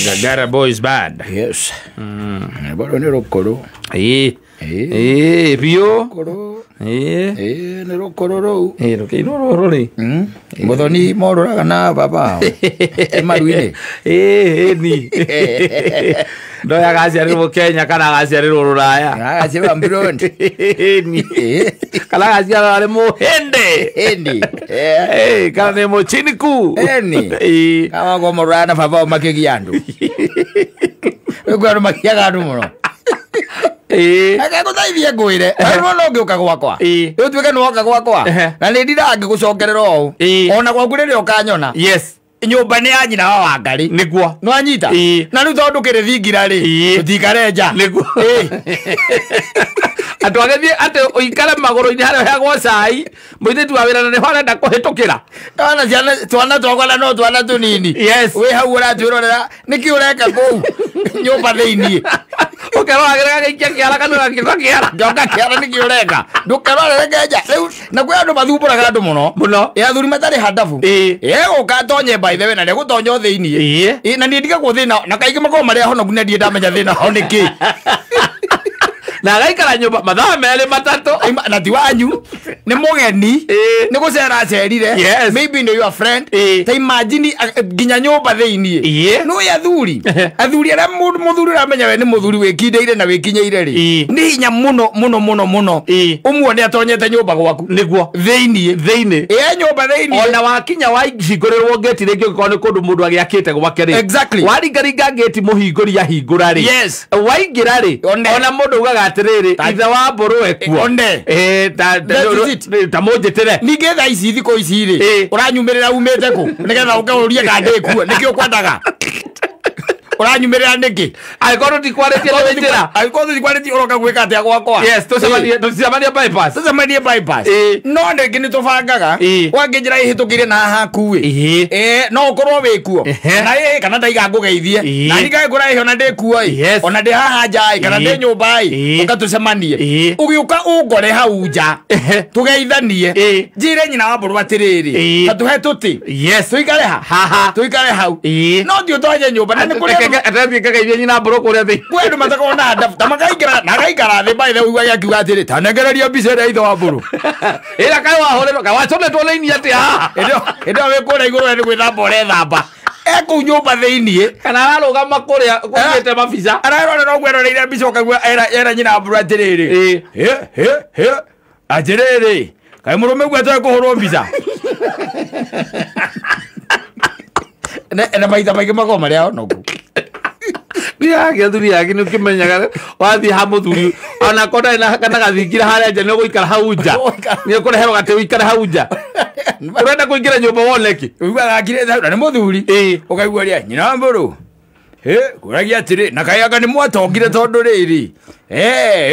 Gagara Boys Band. Yes. Bado nĩ rũkũrũ. Ĩĩ. Ĩĩ. Ĩĩ, biũ. Rũkũrũ. Ĩĩ. Ĩĩ, nĩ rũkũrũ rũu. Ĩĩ, rũkĩinwo rũrũ rĩ. Mũthoni morũraga na baba wao. E maru-inĩ. Ĩĩ, ĩni. Ndoya agaciarĩrwo Kenya kana agaciarĩrwo Rũraya. Agaciarĩrwo Burundi. Ĩni. Kana agaciarĩrwo arĩ Mũhĩndĩ. Ĩni. Ĩĩ, kana nĩ Mũchiniku. Ĩni. Ĩĩ. Kama kwa morũraga na baba wao makĩgia andũ. Rĩu andũ makiaga andũ mũno. Ĩĩ. Reke ngũteithie ngwĩre. Rĩu no ũngĩũka gwakwa. Ĩĩ. Rĩu tuĩke nĩ woka gwakwa. Ehe. Na nĩ ndindaga ngĩgũcokerera ũũ. Ĩĩ. Ona gwaku rĩrĩa ũkanyona. Yes. Nyũmba nĩ ya nyina wa Wangarĩ. Nĩguo. Nĩwanyita? Ĩĩ. Na rĩu tondũ ndũkĩrĩ thingira rĩ, Ĩĩ. tũtikare nja. Nĩguo. Andũ agĩthiĩ atĩ ũikare magũrũ-inĩ harĩa ũheagwo cai mũirĩtu wa wĩra na nĩho arenda kũhĩtũkĩra. Twana ciana twana twakwa na no twana tũnini. Yes. Wĩ hau ũratwĩrorera nĩkĩ ũreka kũu nyũmba thĩiniĩ. Ũkeroragĩra gagĩikia kĩara kanua gagĩũka kĩara. Ndoka kĩara nĩkĩ ũreka. Ndũkerorere nja. Rĩu na kwĩ andũ mathumbũraga andũ mũno. Mũno. Ĩ athuri matarĩ handabu. Ĩĩ. Egũka atonye by the way na nĩegũtonya o thĩiniĩ. Ĩĩ. Ĩ na niĩ ndigagwo thĩna na kaingĩ makoragwo marĩ ahonoku na ndirĩ ndamenya thĩna wao nĩkĩ. Na agaikara nyũmba mathaa merĩ matatũ. Na ti wanyu nĩ mũgeni. Ĩĩ. Nĩ gũcera acerire. Yes. Maybe nĩ your friend. Ĩĩ. Ta imagine nginya nyũmba thĩiniĩ. Ĩĩ. Nĩ athuri. Athuri arĩa mũthuri ũramenya we nĩ mũthuri wĩkindĩire na wĩkinyĩire rĩ. Ĩĩ. Nĩ hinya mũno mũno mũno mũno. Ĩĩ. Ũmuone atonyete nyũmba gwaku. Nĩguo. Thĩiniĩ. Thĩinĩ. Ĩ nyũmba thĩiniĩ. Ona wakinya wahingũrĩrwo ngĩti rĩngĩ ũngĩkorwo nĩ kũndũ mũndũ agĩakĩte gwake rĩ. Exactly. Waringaringa ngĩti mũhingũri ahingũra rĩ. Yes. Waingĩra rĩ. One. Ona mũndũ ugaga atĩrĩrĩ Ta- ithe wa mbũrũ ekuo. One. Ĩĩ, That is it. ta mũnjĩtĩre. Ningĩ thaa ici thikũ ici rĩ Ĩĩ. ũranyumĩrĩra umĩte kũ nĩgetha ũke ũrie kana ndĩ kuo nĩkĩ ũkwendaga ũranyumĩrĩra nĩkĩ Angĩkorwo ndikwarĩtie nĩ njĩra. Angĩkorwo tũtikwarĩtie ũroka gwĩka atĩa gwakwa. Yes, tũcemanie bypass. Tũcemanie bypass. Ĩĩ. No rĩngĩ nĩ tũbangaga Ĩĩ. wangĩnjĩra ĩhĩtũkĩire na haha haku ĩ. Ĩĩ. Ĩĩ, no ũkorwo wĩ kuo. Ehe. Na ĩ kana ndaiga ngũgeithie. Ĩĩ. Na niĩ ngũraihio ona ndĩ kuo ĩ. Yes. Ona ndĩ haha nja ĩ kana Ĩĩ. ndĩ nyũmba ĩ. Ĩĩ. Ũka tũcemanie. Ĩĩ. Ũgĩũka ũngore hau nja. Ehe. Tũgeithanie. Ĩĩ. Njĩre nyina wa mbũrũ atĩrĩrĩ. Ĩĩ. Ta tũhe tũtĩ. Yes. Tũikare ha? Haha. Tũikare hau. Ĩĩ. No ti ũtonye nyũmba na nĩ kũrĩ andũ Atathiĩ ngakaithie nyina mbũrũ kũrĩa thĩinĩ. kwĩ andũ matakoragwo na ndabu ta makaingĩra na agaikara thĩ by the way ũiguage akiuga atĩrĩ ta nengereria mbica ĩrĩa ithe wa mbũrũ. Ĩra kaĩ wahũrĩrwo kaĩ waconetwo raini atĩa haha. Hĩndĩ ĩyo wĩ kũrĩa igũrũ we nĩ gwĩthamba ũrethamba. E kũu nyũmba thĩiniĩ. Kana ararũgama kũrĩa kũigĩte mabica. Ararorera ũguo eroreire mbica ũkaigua era nyina wa mbũrũ atĩrĩrĩ. Ĩĩ. Hĩ hĩ hĩ atĩrĩrĩ kaĩ mũrũme ũguo atoĩ kũhũrwo mbica. Na maita maingĩ makoragwo marĩ ahonoku. Nĩ yake athuri yake nĩ ũkĩmenyaga wathiĩ ha mũthuri ona korwo ndarĩ na kana gathingira harĩa nja nĩ ũgũikara hau nja. Nĩ ũkũreherwo gatĩ ũikare hau nja. Ũrenda kũingĩra nyũmba wone kĩ? Ũiguaga akirĩte hau na nĩ mũthuri. Ĩĩ. Ũkaigua rĩa nyina wa mbũrũ. Hĩ kũragia atĩrĩ na kaĩ anga nĩ mwatongire tondũ rĩrĩ.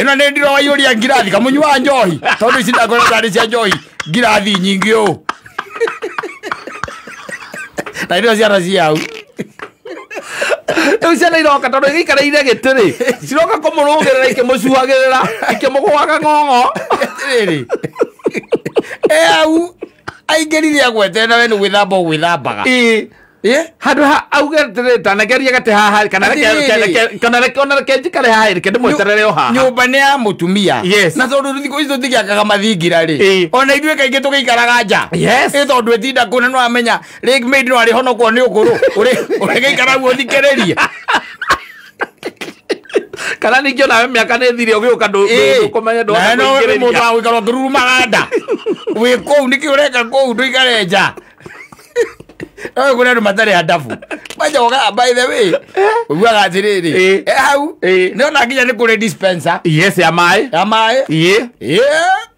Ĩno nĩ ndiro waiyũria ngirathi kamũnyua njohi tondũ ici ndakorwo tarĩ cia njohi ngirathi nyingĩ ũũ. Na irio ciana cia hau. Rĩu ciana iroka tondũ igĩikareire gĩtĩ rĩ ciroka kũmũrũgĩrĩra ikĩmũcuagĩrĩra ikĩmũgũaga ng'ong'o. Atĩrĩrĩ. E hau aingĩrire agwete na we nĩ gwĩthamba ũgwĩthambaga. Ĩĩ. Ĩ? Handũ ha auge atĩrĩ tanegerie gatĩ haha kana Atĩrĩrĩ. kana reke ona reke njikare haha reke ndĩmweterere o haha. Nyũmba nĩ ya mũtumia. Yes. Na tondũ thikũ ici tũtigĩakaga mathingira rĩ. Ĩĩ. Ona ithuĩ kaingĩ tũgĩikaraga nja. Yes. Ĩ tondũ ĩtinda kũu na nĩwamenya rĩngĩ maybe no arĩhonokwo nĩ ũkũrũ. Ũrĩgĩikara guo ũthikĩrĩrie. Kana ningĩ onawe mĩaka nĩ ĩthire ũgĩũka ndũkũmenya Na no nĩ mũndũ ndũhota wa gũikara ũkĩrurumaga nda. Wĩ kũu nĩkĩ ũreka kũu ndũikare nja. No kũrĩ andũ matarĩ handabu. Majoga by the way. Ũiguaga atĩrĩrĩ. Ĩĩ. E hau. Ĩĩ. Nĩ ona nginya nĩ kũrĩ dispenser Yes ya maĩ. ya maĩ. Ĩĩ. Ĩĩ.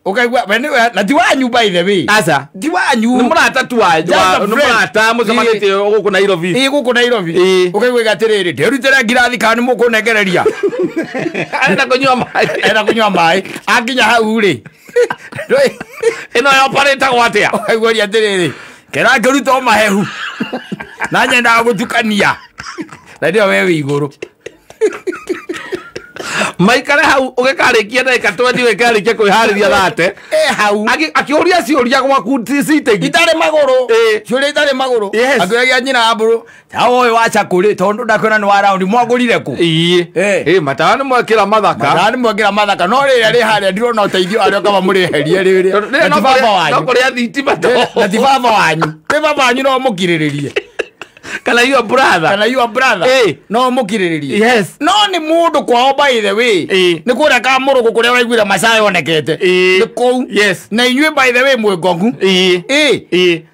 Ũkaigua we nĩ na ti wanyu by the way. Aca. Ti wanyu. Nĩ mũrata tu wanyu. Just a Nĩ friend. mũrata mũcemanĩtie gũkũ Nairobi. Ĩĩ gũkũ Nairobi. Ĩĩ. Ũkaigua atĩrĩrĩ ndĩrutĩre ngirathi kana nĩ mũkũnengereria. Arenda kũnyua maĩ. Enda kũnyua maĩ. Akinya hau rĩ. Ĩno ya oparĩtagwo atĩa? Ũkaigua atĩrĩrĩ kera ngĩruta o mahehu. Na nyendaga gũtukania. Na ndio we wĩ igũrũ. Maikare hau ũgĩkarĩkia ndagĩka 20 ũgĩkarĩkia kwĩharĩria thate. Hau. Akĩũria ciũria gwaku citegi. Itarĩ magũrũ. Ciũria itarĩ magũrũ. Akĩũria nyina mbũrũ. Ta ũyũ wa cakũrĩ tondũ ndakwĩra nĩ wa round mwagũrire kũ? Ĩĩ. Matawa nĩ mwekĩra mathaka. Matawa nĩ mwekĩra mathaka no rĩrĩa rĩ harĩa ndirona ũteithio arĩa kaba mũrĩherie rĩrĩa. Na ti baba wanyu. No kũrĩa thitima to. Na ti baba wanyu. Ti baba wanyu no mũkirĩrĩrie. Kana your brother. Kana your brother. No mũkirĩrĩrie. Yes. No nĩ mũndũ kwao by the way. Nĩ kũrĩa ka mũrũgũ kũrĩa ũraiguire macaya yonekete. Nĩ kũu. Yes. Na inyuĩ by the way mwĩ ngongu.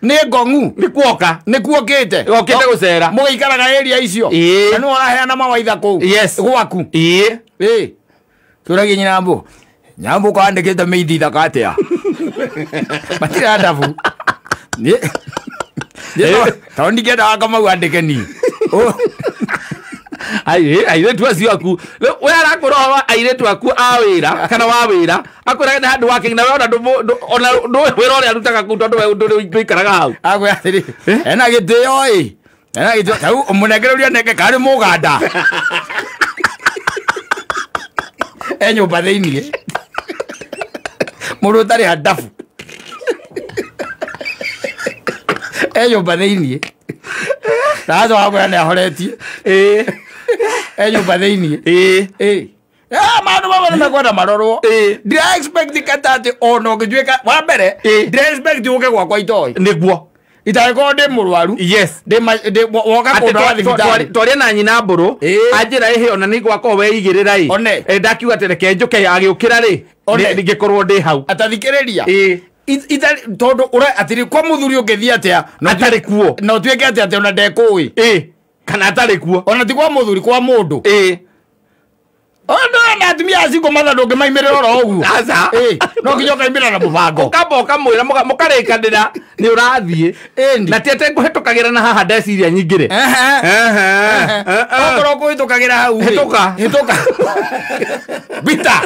Nĩ ngongu. Nĩ kuoka. Nĩ kuokĩte. Okĩte gũcera. Mũgĩikaraga area icio. Na nĩ ũraheana mawaitha kũu. Yes. Gwaku. Tũragie nyina mbũ. Nyambo kwandĩkĩte mĩithi thaka atĩa. Matirĩ ndabu. Tondũ ndingĩenda Kamau andĩke ni. Airĩtu acio aku we arakwĩra ũhoro wa airĩtu aku a wĩra kana wa wĩra akwĩraga nĩ handũ working na we ona ona ndũĩ wĩra ũrĩa arutaga kũu tondũ we ndũikaraga hau. Akwĩra atĩrĩ ena gĩtĩo ĩ ena gĩtĩo rĩu mũnengereria nenge karĩ mũganda e nyũmba thĩiniĩ mũndũ ũtarĩ handabu e nyũmba thĩiniĩ na acoka kwĩra nĩ ahoretie e nyũmba thĩiniĩ maũndũ mamwe nĩ mekwenda marorwo. Ndira expect kata atĩ ona ũngĩtuĩka wa mbere ndira expect ũke gwakwa itoĩ nĩguo itangĩkorwo ndĩ mũrwaru. Yes. Woka kũndwara thibitarĩ twaria na nyina mbũrũ anjĩra ĩhĩ ona nĩ gwakorwo weigĩrĩra ĩ ndakiuga atĩ reke njũke agĩũkĩra rĩ ngĩkorwo ndĩ hau atathikĩrĩria tondũ atĩrĩ kwa mũthuri ũngĩthiĩ atĩa atarĩ kuo na ũtuĩke atĩ atĩ ona ndekũĩ kana atarĩ kuo ona ti kwa mũthuri kwa mũndũ ona atumia acio matha ndũngĩmaimĩrĩra oro ũguo. Aca. No nginya ũkaimĩrĩra na mũbango ũkamba ũkamwĩra mũkarĩkanĩra nĩ ũrathiĩ na ti atĩ ngũhĩtũkagĩra na haha ndeciria nyingĩ rĩ okorwo ũkũhĩtũkagĩra hau hĩtũka hĩtũka bita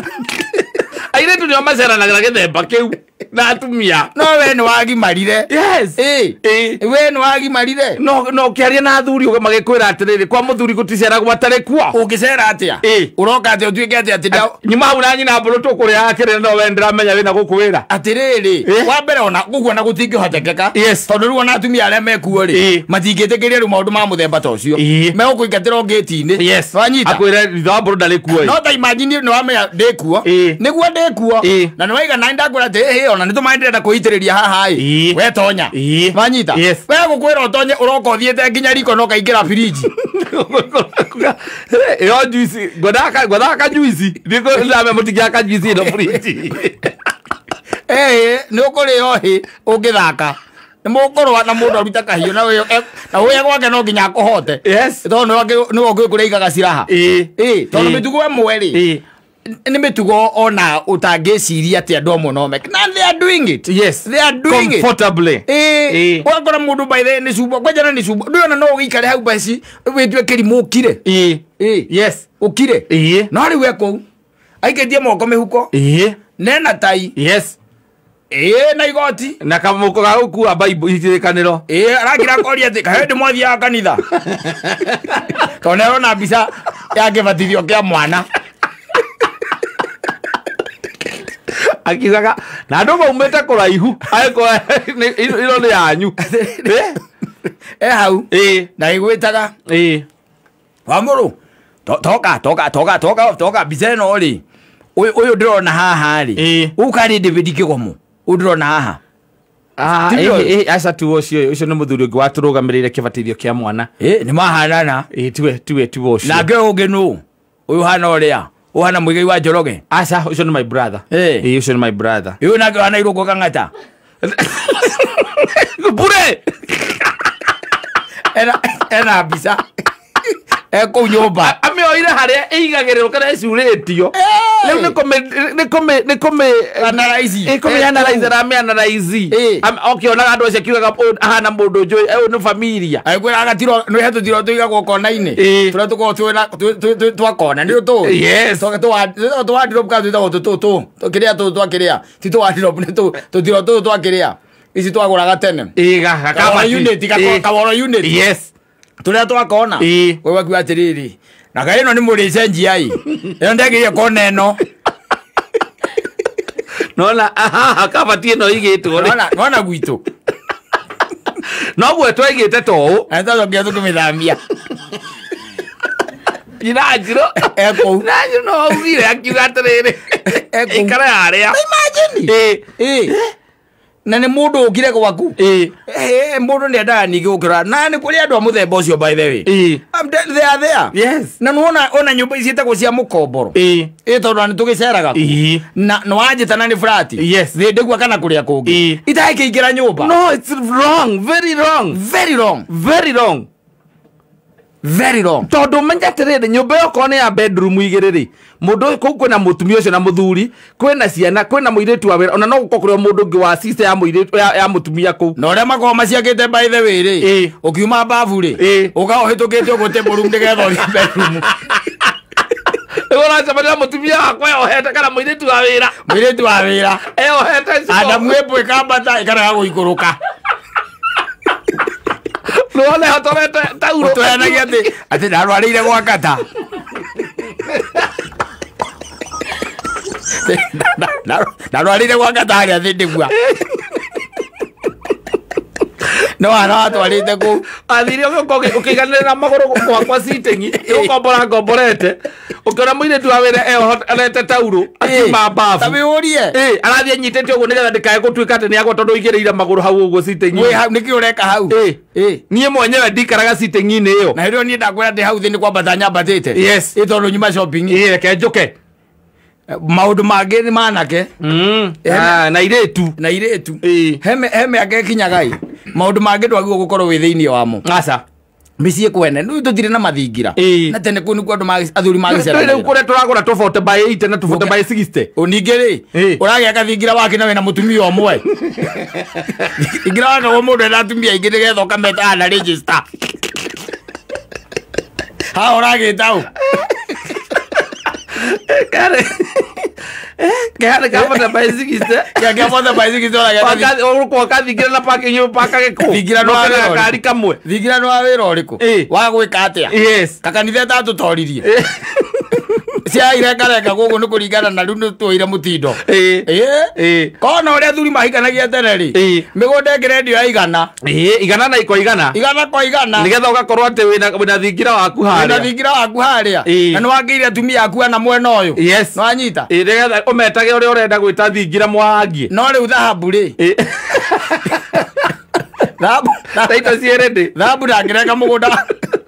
airĩtu nĩo maceranagĩra gĩthemba kĩu na atumia no we nĩ wagimarire. Yes. We nĩ wagimarire no ũkĩaria na athuri magĩkwĩra atĩrĩrĩ kwa mũthuri gũticeragwo atarĩ kuo ũngĩcera atĩa ũroka atĩa ũtuĩke atĩ atĩ nyuma hau na nyina mbũrũ tũkũrĩa kĩrĩa no we ndĩramenya wĩna gũkũ wĩra atĩrĩrĩ wa mbere ona ũguo na gũtingĩhotekeka tondũ rĩu ona atumia arĩa mekuo rĩ matingĩtĩkĩria rĩu maũndũ ma mũthemba ta ũcio megũkũingatĩra ngĩti-inĩ wanyita akwĩre ithe wa mbũrũ ndarĩ kuo no ta imagine nĩ wamenya ndĩ kuo nĩguo ndĩ kuo na nĩ waiga na ndakwĩra atĩ ĩhĩ ona nĩ tũmaĩ ndĩrenda kwĩitĩrĩria haha ĩ we tonya wanyita we gũkwĩra ũtonye ũroka ũthiĩte nginya riko na ũkaingĩra birinji ĩyo juice ngwendaga kajuici ndĩramenya mũtingĩaga kajuici ĩno birinji nĩ ũkũrĩo hĩ ũngĩthaka nĩ mũkũrũa na mũndũ aruta kahiũ na ũyũ gwake no nginya akũhote tondũ nĩwe ũngĩ kũrĩa aigaga ciraha tondũ mĩtugo ĩmwe rĩ nĩ mĩtugo ona ũtangĩciria atĩ andũ amwe no meke na they are doing it. Yes. They are doing it comfortably. Ũgakora mũndũ by the way nĩ cumba kwanjana nĩ cumba ndũĩ ona no ũgĩikare hau baci wĩtue kĩrimũ ũkire. Yes. Ũkire no rĩu e kũu aikĩtie moko mĩhuko nena tai. Yes. Na igoti na kamũko ga gũkua Bible itikanĩro arakira koria atĩ kaĩ ndĩ mwathiaga kanitha tondũ nĩarona mbica ya kĩbatithio kĩa mwana akiugaga na andũ maumĩte kũraihu ĩno nĩ yanyu e hau na ĩgwĩtaga Wamũrũ toka toka toka toka toka mbica ĩno rĩ ũyũ ndĩrona haha rĩ ũkarĩ David Kĩgomo ũyũ ndĩrona haha aca tu ũcio ũcio nĩ mũthuri ũngĩ watũrũgamĩrĩire kĩbatithio kĩa mwana nĩ mahanana tiwe tiwe tiwe ũcio nake ũngĩ nũ ũyũ hana ũrĩa ũhana Mũigai wa Njoroge aca ũcio nĩ my brother ũcio nĩ my brother ũyũ nake ũhana Irũngũ Kang'ata bure ena mbica ekũu nyũmba amĩoire harĩa ĩigagĩrĩrwo kana ĩcurĩtio rĩu nĩ kũmĩ aramĩ-analyze okĩonaga andũ acio akiugaga ahana mũndũ njũĩ ũyũ nĩ familia agĩkwĩra gatiro nĩ he tũtiro tũigagwo kona-inĩ tũrĩa tũkoragwo twa kona nĩ tũĩ tũ wardrobe kana twĩtagwo tũtũ kĩrĩa tũtũ twa kĩrĩa ti tũ wardrobe nĩ tũtiro tũtũ twa kĩrĩa ici twagũraga tene kaworo unit. Yes. Turia twakona. We wakiuga atiriri. Na kaĩ ĩno nĩ mũrĩcenjia ĩ. Ĩno ndĩagĩrĩire kona ĩno. Nona aha kabati ĩno igĩtwo rĩ. Nona gwitũ. Noguo twaigĩte to ũũ. Na twacokire tũkĩmĩthamia. Inajiro. Ekũu. Inajiro no augire akiuga atĩrĩrĩ. Ekũu. Ikara harĩa. Imagine. Na nĩ mũndũ ũkire gwaku. Mũndũ nĩ endaga ningĩ gũkĩrora. Na nĩ kũrĩ andũ a mũthemba ũcio by the way. They are there. Yes. Na nĩwona ona nyũmba ici ciĩtagwo cia mũkomboro. Tondũ nĩ tũgĩceraga kuo. Na nĩwanjĩta na nĩ flat. Yes. Thĩndĩgua kana kũrĩa kũngĩ. Itakĩingĩra nyũmba. No, it's wrong. Very wrong. Very wrong. Very wrong. Very wrong. Tondũ menya atĩrĩrĩ nyũmba ĩyo okorwo nĩ ya bedroom igĩrĩ rĩ, mũndũ ũyũ kũu kwĩna mũtumia ũcio na mũthuri, kwĩna ciana, kwĩna mũirĩtu wa wĩra, ona no gũkorwo kũrĩ o mũndũ ũngĩ wa sister ya mũirĩtu ya mũtumia kũu. Na ũrĩa makoragwo maciakĩte by the way rĩ, ũkiuma babu rĩ, ũka ũhĩtũkĩte ũguo table room nĩgetha ũthiĩ bedroom. Nĩguo ũracemania na mũtumia wakwa eyohete kana mũirĩtu wa wĩra. Mũirĩtu wa wĩra. Eyohete icio. Adamu ĩmbũ ĩkambata ĩkarega gũikũrũka. Nĩwona ehotorete tauro. Ũtũheanagia atĩ ndarwarĩire gwa kata. Ndarwarĩire gwa kata harĩa thĩndĩgua. No hana watwarĩte kũu. Athire ũgĩũka ũkĩiganĩrĩra magũrũ gwakwa sitting, ũkombora ngomborete. Ũkĩona mũirĩtu wa wĩra eyohorete tauro akiuma babu. Ta wĩyũrie. Arathiĩ anyitĩte ũguo nĩgetha ndĩkae gũtuĩka atĩ nĩagwa tondũ ũigĩrĩire magũrũ hau ũguo sitting. Wĩ hau nĩkĩ ũreka hau? Niĩ mwenyewe ndikaraga sitting-inĩ ĩyo. Na hĩndĩ ĩyo niĩ ndakwĩra ndĩ hau thĩ nĩ kwambata nyambatĩte. Yes. Tondũ nyuma shopping. Reke njũke. Maũndũ mangĩ nĩ manake. Na irĩtu. Na irĩtu. He mĩaka ĩkinyaga ĩ. Maũndũ mangĩ ndwagĩrĩirwo gũkorwo wĩ thĩinĩ wamo. Aca. Mĩciĩ kwene rĩu tũtirĩ na mathingira. Na tene kũu nĩkuo andũ athuri magĩceragĩra. Rĩu kũrĩa tũragũra tũ 40 by 80 na tũ 40 by 60. Ningĩ rĩ, ũragĩa kathingira wake na wĩna mũtumia ũmwe. Thingira wakagwo mũndũ ena atumia aingĩ nĩgetha ũkameta na register. Haha ũragĩta ũ? Kehane ka 40 by 60. Kĩa 40 by 60 ũragĩa. Ũgũkorwo kathingira na parking nyũmba gĩkũ. Thingira nĩ wa wĩra kari kamwe. Thingira nĩ wa wĩra ũrĩkũ? Wa gwĩka atĩa? Yes. Kakanitha ĩtatũtoririe. Cia irengarenga gũkũ nĩ kũringana na rĩu nĩtũire mũtindo. Kona ũrĩa athuri mahikanagia tene rĩ, mĩgũnda ĩngĩ rendio ya igana. Igana na iko igana. Igana kwa igana. Nĩgetha ũgakorwo atĩ wĩna thingira waku harĩa. Wĩna thingira waku harĩa. Na nĩwangĩire atumia aku ana mwena ũyũ. Yes. Nĩwanyita? Nĩgetha ũmetage ũrĩa ũrenda gwĩta thingira mwangie. No rĩu thahabu rĩ. Thahabu. Taito ciĩ ready. Thahabu ndangĩrenga mũgũnda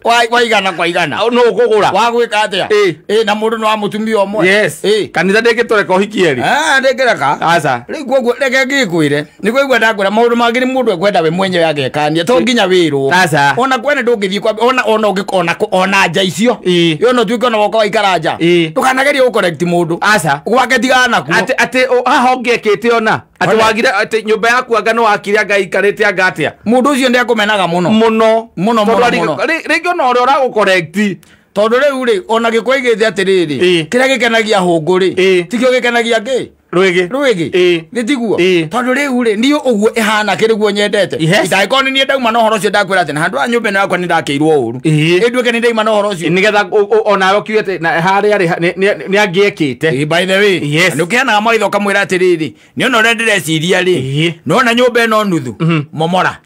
wa igana kwa igana. No ũkũgũra. Wa gwĩka atĩa? Na mũndũ nĩ wa mũtumia ũmwe. Yes. Kanitha ndĩngĩtũreka ũhikie rĩ. Ndĩngĩreka. Aca. Rĩu koguo reke ngĩkwĩre. Nĩguo igua ndakwĩra maũndũ mangĩ nĩ mũndũ ekwenda we mwenyewe agekania to nginya wĩrwo. Aca. Ona kwene ndũngĩthiĩ kwa ona ona ũngĩkona ona nja icio. Yo no tuĩke ona woka waikara nja. Ndũkanagerie gũcorrect mũndũ. Aca. Gwake tigana nakuo. Atĩ haha ũngĩekĩte ona. Atĩ wagire atĩ nyũmba yaku anga nĩ wakire anga ikarĩte anga atĩa. Mũndũ ũcio nĩekũmenaga mũno. Mũno. Mũno mũno mũno. Rĩngĩ ona ũrĩa ũragũcorrect. Tondũ rĩu rĩ ona gĩkũigĩte atĩrĩrĩ kĩrĩa gĩkenagia hũngũ rĩ tikĩo gĩkenagia kĩ Rwĩgĩ. Rwĩgĩ. Nĩ tiguo. Tondũ rĩu rĩ niĩ ũguo ĩhana kĩrĩguo nyendete. Itangĩkorwo nĩ niĩ ndauma na ũhoro ũcio ndakwĩra atĩ na handũ ha nyũmba ĩno yakwa nĩ ndakĩirwo ũru. Ĩnduĩke nĩ ndauma na ũhoro ũcio. Nĩgetha onawe ũkiuge atĩ na harĩa rĩ nĩ angĩekĩte. By the way. Yes. Nĩ ũkĩheanaga mawaitha ũkamwĩra atĩrĩrĩ nĩ ona ũrĩa ndĩreciria rĩ nĩwona nyũmba ĩno nuthu momora.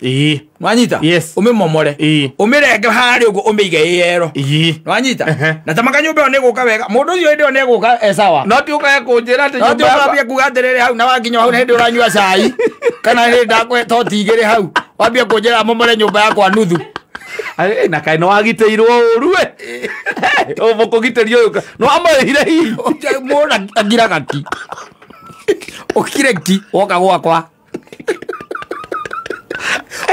Nwanyita? Yes. Ũmĩmomore. Ũmĩrenge harĩa ũguo ũmĩige ĩ yero. Nwanyita? Na ta maka nyũmba ĩyo nĩ ĩgũka wega. Mũndũ ũcio hĩndĩ ĩyo nĩ egũka e sawa. No ti ũkae kũnjĩra atĩ nyũmba yakwa wambie kuga atĩrĩrĩ hau na wakinya hau hĩndĩ ũranyua cai kana hĩndĩ ndakwe toti igĩrĩ hau wambie kũnjĩra momore nyũmba yakwa nuthu. Na kaĩ nĩwagitĩirwo ũru we. Ũkũgitĩrio ũyũ nĩwamũrĩhire hihi. Mũndũ angiraga ki. Ũkire ki woka gwakwa.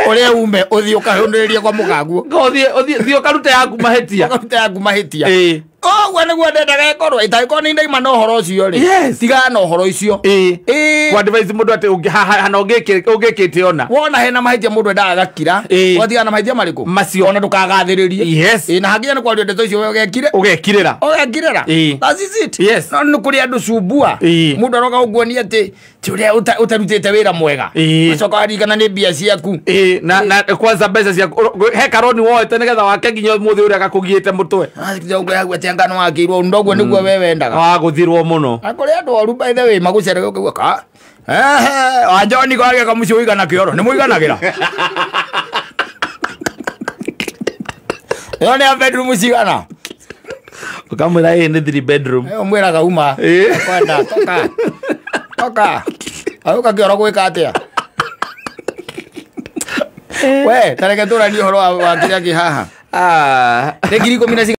Ũrĩa ume ũthiĩ ũkahũnĩrĩrie kwa mũkaguo. Ũthiĩ ũkarute yaku mahĩtia. Ũkarute yaku mahĩtia. Ũguo nĩguo ndendaga ĩkorwo ĩtangĩkorwo nĩ ndaima na ũhoro ũcio rĩ. Yes. Tigana na ũhoro ũcio. Kwa advise mũndũ atĩ hana ũngĩkĩte ona. Wona hena mahĩtia mũndũ endaga agakira. Ũgatigana na mahĩtia marĩkũ? Macio. Ona ndũkagathĩrĩrie. Yes. Na hakinya nĩ kwaria ndeto icio we ũgekire. Ũgekirĩra. Ũgekirĩra. That is it. Yes. No nĩ kũrĩ andũ cumbua. Mũndũ aroka gũkuonia atĩ Ti ũrĩa ũtarutĩte wĩra mwega. Ĩĩ. Ũcoka waririkana nĩ mbia ciaku. Ĩĩ, na kwanza mbeca ciaku he karoni woete nĩgetha wake nginya ũmũthĩ ũrĩa gakũgiĩte mũtwe. Atĩa ngano wakĩirwo ndoguo nĩguo we wendaga. Wagũthirwo mũno. Na kũrĩ andũ oru by the way magũcerera ũkaigua ka ehe wa John kwagĩa kamũciĩ ũigana kĩoro nĩ mũiganagĩra. Ĩyo nĩ ya bedroom cigana? Ũkamwĩra ĩĩ nĩ 3 bedroom. Ĩyo mwĩraga uma. Ĩĩ. Kwenda toka. Toka. Agũka kĩoro gwĩka atĩa? We, tareke tũranie ũhoro wa kĩrĩa kĩ haha. Ah. Nĩ 10,000 na